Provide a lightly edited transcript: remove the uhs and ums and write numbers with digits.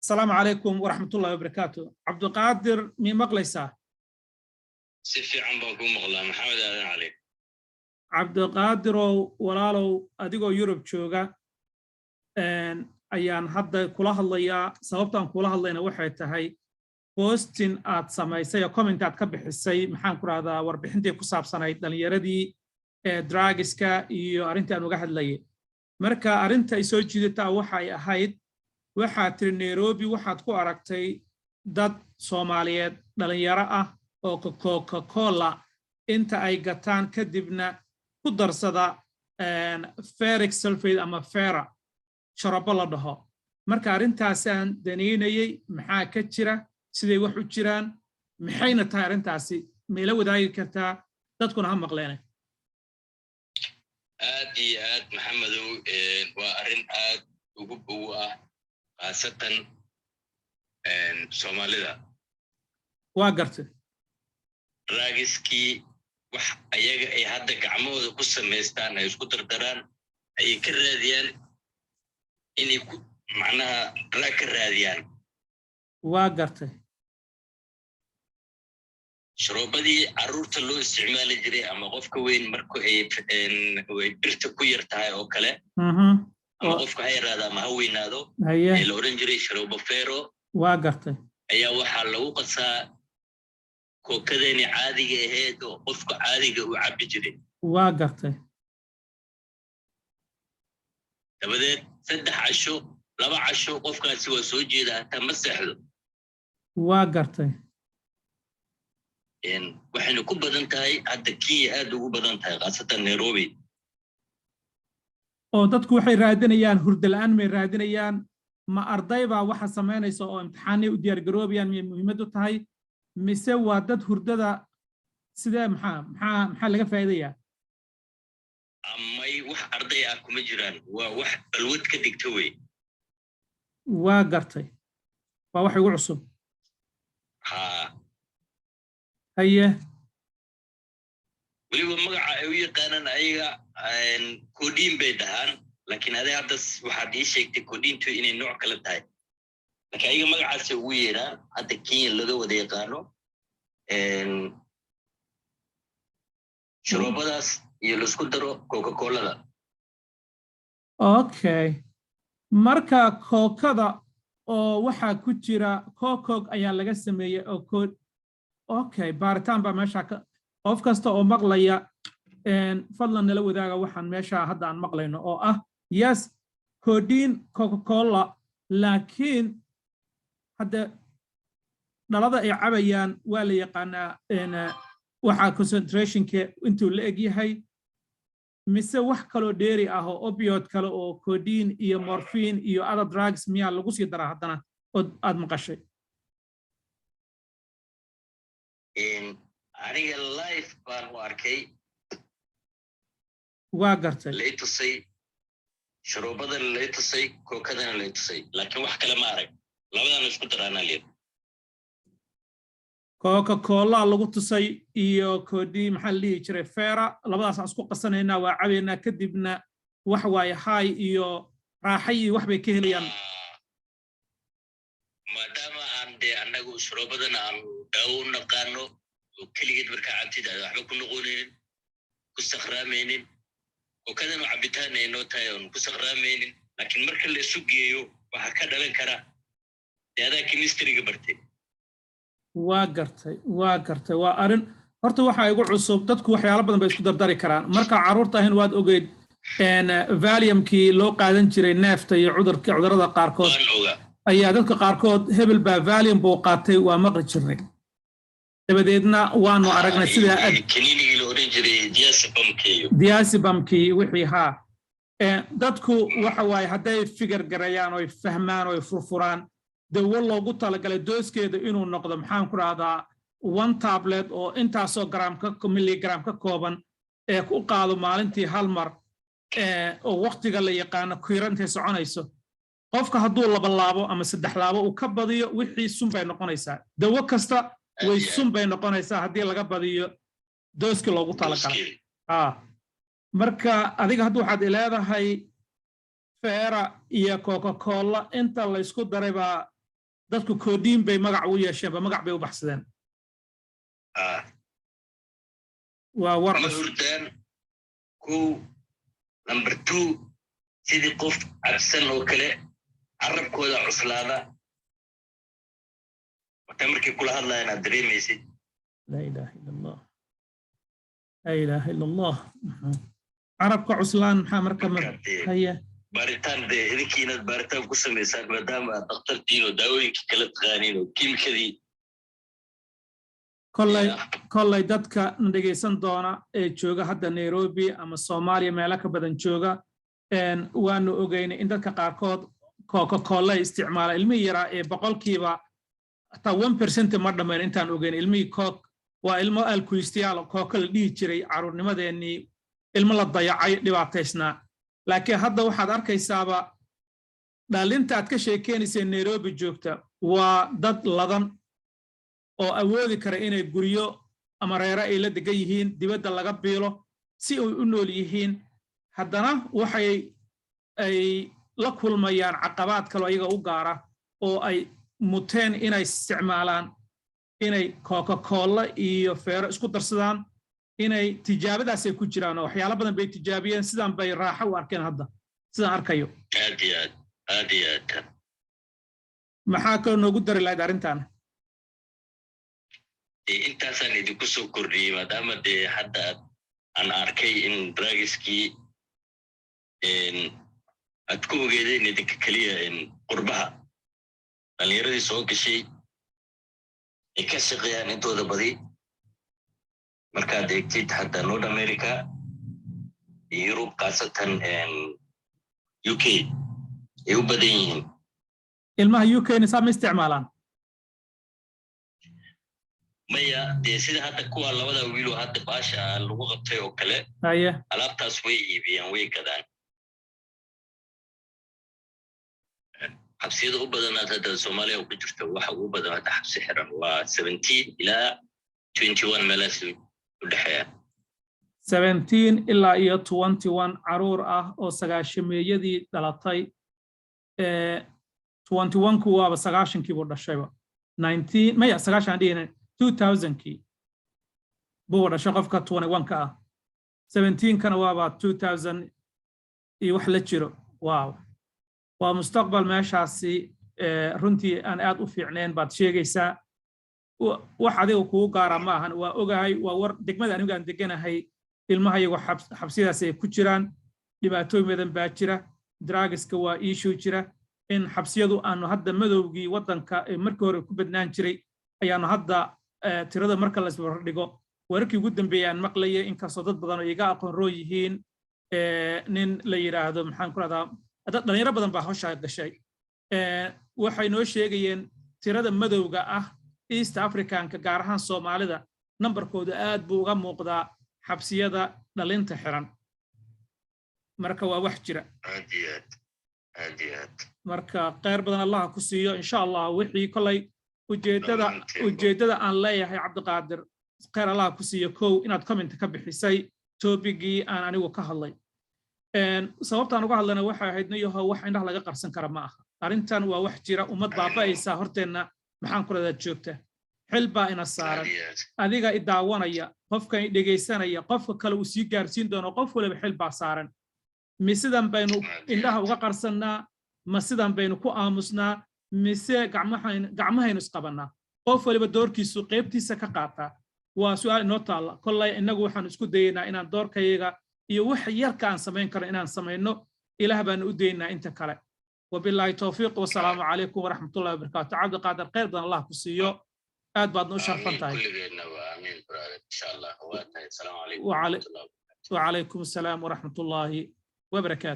Asalaamu calaykum waraxmatullahi wabarakaatu. Cabdiqaadir, mii maqlaysaa? Si fiican baan kuu maqlaa, Maxamed Aadan Cali. Cabdiqaadirow walaalow, adigoo Yurub jooga ayaan hadda kula hadlayaa. Sababtaan kula hadlayna waxay tahay posting aad samaysay oo comment aad ka bixisay, maxaan ku rahdaa, warbixintii ku saabsanayd dhallinyaradii drugs-ka iyo arrintii aan uga hadlayay. Marka arrinta ay soo jiidataa waxay ahayd, waxaad tiri Nairobi waxaad ku aragtay dad Soomaaliyeed, dhallinyaro ah, oo Coca Cola inta ay gataan kadibna ku darsada ferric sulfate ama fera sharabo la dhaho. Marka arrintaasaan danaynayey. Maxaa ka jira? Siday wax u jiraan? Maxayna tahay arrintaasi? Mayla wadaagi kartaa? Dadkuna ha maqleene. Aad iyo aad, Maxamedow. Waa arrin aad ugu bow ah, khaasatan Soomaalida. Waa gartay. Drugs-kii wax ayaga ay hadda gacmahooda ku samaystaan, ay isku dardaraan, ayay ka raadiyaan inay ku macnaha drug ka raadiyaan. Waa gartay. Sharoobadii carruurta loo isticmaali jiray ama qofka weyn marku ay birta ku yar tahay oo kale, ama qofka ha yaraado ama ha weynaado, ee la odhan jiray sharoobo fero, Waa gartay. ayaa waxaa lagu qasaa kookadeeni caadiga ahayd oo qofka caadiga uu cabbi jiray. Waa gartay. Dabadeed 3 casho, 2 casho qofkaasi waa soo jeeda, hataa ma seexdo. Waa gartay. Waxayna ku badan tahay hadda Kenya, aad ugu badan tahay, khaasatan Nairobi. Oo dadku waxay raadinayaan hurdo la'aan may raadinayaan? Ma arday baa waxa samaynaysa oo imtixaanay u diyaargaroobayaan miyay muhiimad u tahay, mise waa dad hurdada sidee? Maxaa laga faa'iidayaa? Amay wax arday ah kuma jiraan, waa wax balwad ka dhigta wey. Waa gartay, waa wax igu cusub. Ha. Haye. Weliba magaca ay u yaqaanaan ayaga codeine bay dhahaan, laakiin aday hadda waxaad ii sheegtay codeine-tu inay nooc kale tahay, laakiin ayaga magacaasay ugu yeedhaan hadda Kenya laga wada yaqaano sharoobadaas iyo laisku daro Coca Colada. Okay, marka kookada oo waxaa ku jira kokog ayaa laga sameeyey oo okay, baaritaan baa meesha ka. Qof kasta oo maqlaya, fadlan nala wadaaga waxaan meesha hadda aan maqlayno oo ah, yes, codeine Coca Cola, laakiin hadda dhalada ay cabayaan waa la yaqaanaa waxaa concentration-ka intuu la eg yahay, mise wax kaloo dheeri ah oo opioid kale oo codeine iyo morphine iyo other drugs miyaa lagu sii daraa haddana oo aad maqashay? Aniga life baan u arkay. Waa gartay. Lay tusay sharoobadana, lay tusay kookadana, lay tusay, laakiin wax kale ma arag. Labadana isku daraanaa leed. Coca Cola lagu tusay iyo codeine, maxaa la dhihi jiray, fera, labadaasaan isku qasanaynaa, waa cabaynaa, kadibna wax waaye high iyo raaxay iyo wax bay ka helayaan. Maadaama aan dee annagu sharoobadana aan daawo u naqaano oo keligeed markaa cabtid aad waxba ku noqonaynin, ku sakraamaynin, kookadanu cabitaan ay noo tahay oon ku sakraamaynin, laakiin marka la isu geeyo waxaa ka dhalan kara dee adaa chemistry-ga bartay. Waa gartay, waa gartay. Waa arrin horta waxaa igu cusub. Dadku waxyaalo badan bay isku dardari karaan. Marka carruurta ahayn waad ogeyd Valium-kii loo qaadan jiray neefta iyo cudurka, cudurrada qaarkood ayaa dadka qaarkood hebel baa Valium buu qaatay waa maqli jirnay. Dabadeedna waanu aragnay sida Kaniinigii la odhan jiray diazepam-keeyo. Diazepam-kii wixii haa. Dadku waxa waaye hadday fikir garayaan oy fahmaan oy furfuraan dawo loogu talagalay dose-keeda inuu noqdo, maxaan ku rahdaa, one tablet oo intaasoo gram ka milligram ka kooban ee ku qaado maalintii hal mar oo waktiga la yaqaano kiiro intay soconayso, qofka hadduu labalaabo ama saddex laabo uu ka badiyo, wixii sun bay noqonaysaa. Dawo kasta way sun bay noqonaysaa haddii laga badiyo dose-kii loogu talagalay. Marka adiga hadda waxaad ileedahay fera iyo Coca Cola inta laysku daray baa. Dadku codeine bay magac u yeesheenba, magac bay u baxsadeen. Waa war Ma cusub. Hurdaan kow. Number two, sidii qof cabsan oo kale carabkooda cuslaada, marka markay kula hadlayaan aad dareemaysid. Laa ilaaha illa Allah, laa ilaaha illa Allah. Carabka cuslaan maxaa marka? Marka dee Haya. Baaritaan dee idinkii inaad baaritaan ku samaysaan, maadaama aad dhakhtartiin oo daawooyinkii kala taqaaniin oo kiimikadii. Kolley dadka na dhegaysan doona ee jooga hadda Nairobi ama Soomaaliya meelo ka badan jooga, waanu ogeynay in dadka qaarkood Coca Cola isticmaala. Ilmihii yaraa ee 1% hataa 1% ma dhammayn intaan ogeyn ilmihii Coke. Waa ilmo alkuistayaal Coca la dhihi jiray carruurnimadeennii, ilmo la dayacay, dhibaataysnaa. Laakiin hadda waxaad arkaysaaba dhalinta aad ka sheekeynaysa Nairobi joogta waa dad ladan oo awoodi kara inay guryo ama reero ay la degan yihiin, dibadda laga biilo si ay u nool yihiin. Haddana waxay ay la kulmayaan caqabaad kaloo iyaga u gaara oo ay muteen inay isticmaalaan, inay Coca Cola iyo feero isku darsadaan, inay tijaabadaasay ku jiraan oo waxyaalo badan bay tijaabiyeen. Sidaan bay raaxo u arkeen hadda, sidaan arkayo. Aad iyo aad, aad iyo aad. Maxaa kaloo noogu dari lahayd arrintan? Intaasaan idinku soo kordhiyey, maadaama dee hadda aan arkay in drugs-kii aad ku ogeedeen idinka keliya qurbaha dhallinyaradii soo gashay ay ka shaqeeyaan intooda badi. Markaad eegtid hadda North America iyo Yurub, khaasatan UK, ay u badan yihiin. Ilmaha UK na saa ma isticmaalaan? Maya dee, sida hadda kuwa labada wiiloo hadda baasha lagu qabtay oo kale, alaabtaas way iibiyaan, way gadaan. Xabsiyada u badanaad hadda Soomaaliya ku jirta, waxa ugu badan hadda xabsi xiran waa 17 ilaa 21, meelahaas u dhexeeya. 17 ilaa iyo 21 caruur ah oo sagaashameeyadii dhalatay. 21-ku waaba 90-kii buu dhashayba, 19 maya, 90 dhihina, 2000-kii buu dhashay qofka 21-ka ah. 17-kana waaba 2000 iyo wax la jiro. Wow, waa mustaqbal meeshaasi runtii aan aad u fiicnayn baad sheegaysaa. Wax adiga kugu gaara ma ahan, waa ogahay. Waa war degmada anigu aan deganahay, ilmahayagu xabsiyadaas ay ku jiraan. Dhibaatooyin badan baa jira, drugs-ka waa issue jira. In xabsiyadu aanu hadda madowgii waddanka ee markii hore ku badnaan jiray ayaanu hadda tirada marka la isbarbardhigo, wararkii ugu dambeeyey aan maqlayay, inkastoo dad badan oo iga aqoon roon yihiin, nin la yidhaahdo, maxaan ku rahdaa, dad dhalinyaro badan baa hawshaa gashay, waxay noo sheegayeen tirada madowga ah, East Africanka, gaar ahaan Soomaalida, nambarkooda aad buu uga muuqdaa xabsiyada dhalinta xiran. Marka waa wax jira. Aad iyo aad, aad iyo aad. Marka kheyr badan Allaha ku siiyo, insha Allah. Wixii kolay ujeeddada Dhammaanteen. Ujeeddada aan leeyahay, Cabdiqaadir, kheyr Allaha ku siiyo, kow inaad comment ka bixisay topic-gii aan anigu ka hadlay. Sababtaan uga hadlayna waxay ahayd, niyaho, wax indhaha laga qarsan kara ma aha. Arrintan waa wax jira, ummad baaba'aysa horteenna, maxaan ku rahdaa, joogta. Xil baa ina saaran. Aad iyo aad. Adiga i daawanaya, qofkan i dhegaysanaya, qofka kale uu sii gaarsiin doono, qof waliba xil baa saaran. Misidan baynu indhaha uga qarsannaa, ma sidan baynu ku aamusnaa, mise gacmahaynu isqabannaa, qof waliba doorkiisu qaybtiisa ka qaataa? Waa su'aal inoo taalla. Kollay innagu waxaanu isku dayaynaa inaan doorkayaga iyo wax yarka aan samayn karno inaan samayno. Ilaah baanu u daynaa inta kale. Wabilaahi towfiiq, wasalaamu calaykum waraxmatullahi wabarakaatu. Cabdiqaadir, khayr badan Allah ku siiyo, aad baadna u sharfan tahay. Kulligeenna waa amiin, brother, insha Allah. Waa tahay, asalaamu calaykum وعليكم السلام ورحمة الله وبركاته.